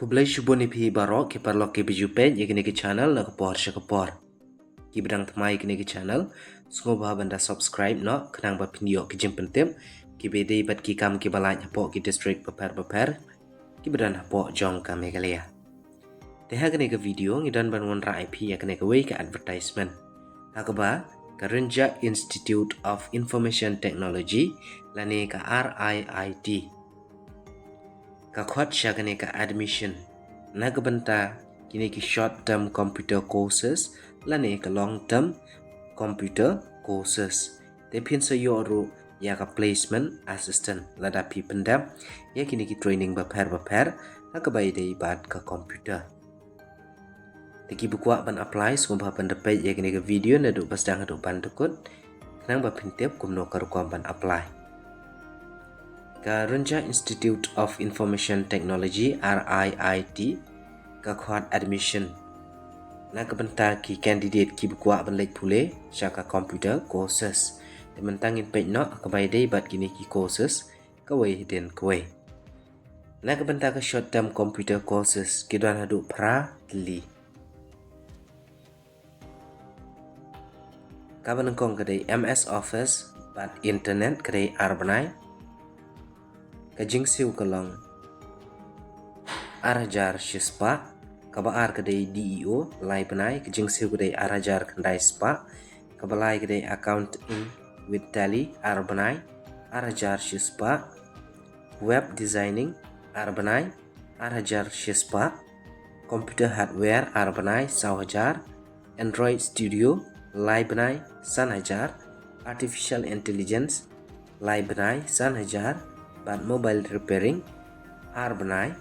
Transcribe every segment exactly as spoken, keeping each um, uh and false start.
Khublei shibun ïa phi baroh ki paralok kiba ju peit ïa kane ka channel na ka por sha ka por. Kiba dang thymmai ïa kane ka channel, sngewbha ban da subscribe noh khnang ba phin ïoh ki jingpyntip kiba dei bad ki kam kiba lait hapoh ki district bapher bapher kiba don hapoh jong ka Meghalaya. Te ha kane ka video ngi don ban wanrah ïa phi ïa kane kawei ka advertisement ha kaba ka Rynjah Institute of Information Technology lane ka R I I T ka khot sha kane ka admission na ka bynta kine ki short term computer courses lane ka long term computer courses. Te phin sa ïoh ruh ïa ka placement assistant lada phi pyndep ïa kine ki training bapher bapher ha kaba ïadei bad ka computer. Te kiba kwah ban apply sngewbha ban da peit ïa kane ka video naduh ba sdang haduh ban da kut khnang ba phin tip kumno ka rukom ban apply. Ka Rynjah Institute of Information Technology, R I I T, ka khot admission na ka bynta ki candidate kiba kwah ban leit pule sha ka computer courses. Te mynta ngin peit noh ha kaba ïadei bad kine ki courses kawei hadien kawei. Na ka bynta ka short term computer courses ki don haduh phra tylli. Kaba nyngkong ka dei M S Office bad Internet ka dei ar bnai. Ka jingsiew ka long ar hajar shispah. Kaba ar ka dei D E O lai bnai, ka jingsiew ka dei ar hajar khyndai spah. Kaba lai ka dei Accounting with Tally ar bnai, ar hajar shispah. Web Designing ar bnai, ar hajar shispah. Computer Hardware ar bnai, saw hajar. Android Studio lai bnai, san hajar. Artificial Intelligence lai bnai, san hajar. Bad Mobile Repairing ar bnai,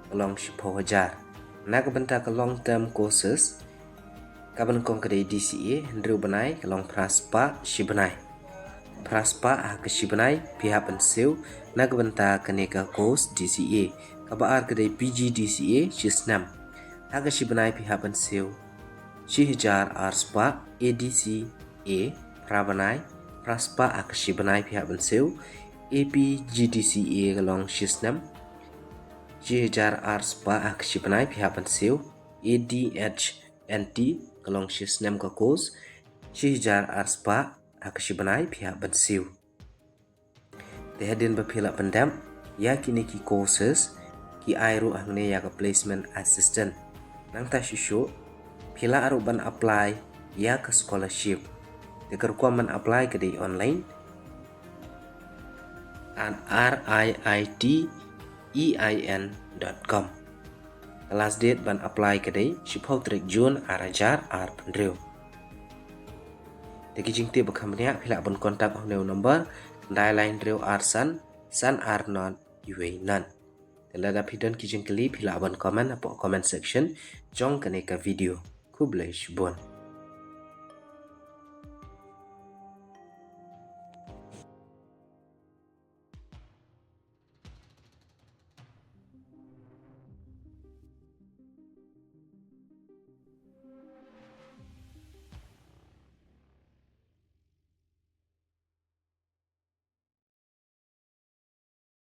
ka long shiphew hajar. Na ka bynta ka long term courses, kaba nyngkong ka dei D C A, hynriew bnai, ka long phra spah shi bnai. Phra spah ha ka shi bnai phi hap ban siew na ka bynta kane ka course D C A. Kaba ar ka dei P G D C A shi snem. Ha ka shi bnai phi hap ban siew shi hajar ar spah. A D C A phra bnai, phra spah ha ka shi bnai phi hap ban siew. A P G D C A ka long shi snem, shi hajar ar spah ha ka shi bnai phi hap ban siew. A D H N T ka long shi snem ka course, shi hajar ar spah ha ka shi bnai phi hap ban siew. Te hadien ba phi la pyndep ïa kine ki courses, ki ai ruh hangne ïa ka placement assistant. Nangta shuh shuh phi lah ruh ban apply ïa ka scholarship. Te ka rukom ban apply ka dei online at R I I T E I N dot com. Ka last date ban apply ka dei shiphew tarik June ar hajar ar phew hynriew. Te ki jingtip ba kham bniah phi lah ban contact hangne u number khyndai lai hynriew ar san, san ar nod, iwei nod. Te lada phi don ki jingkylli phi lah ban comment hapoh comment section jong kane ka video. Khublei shibun.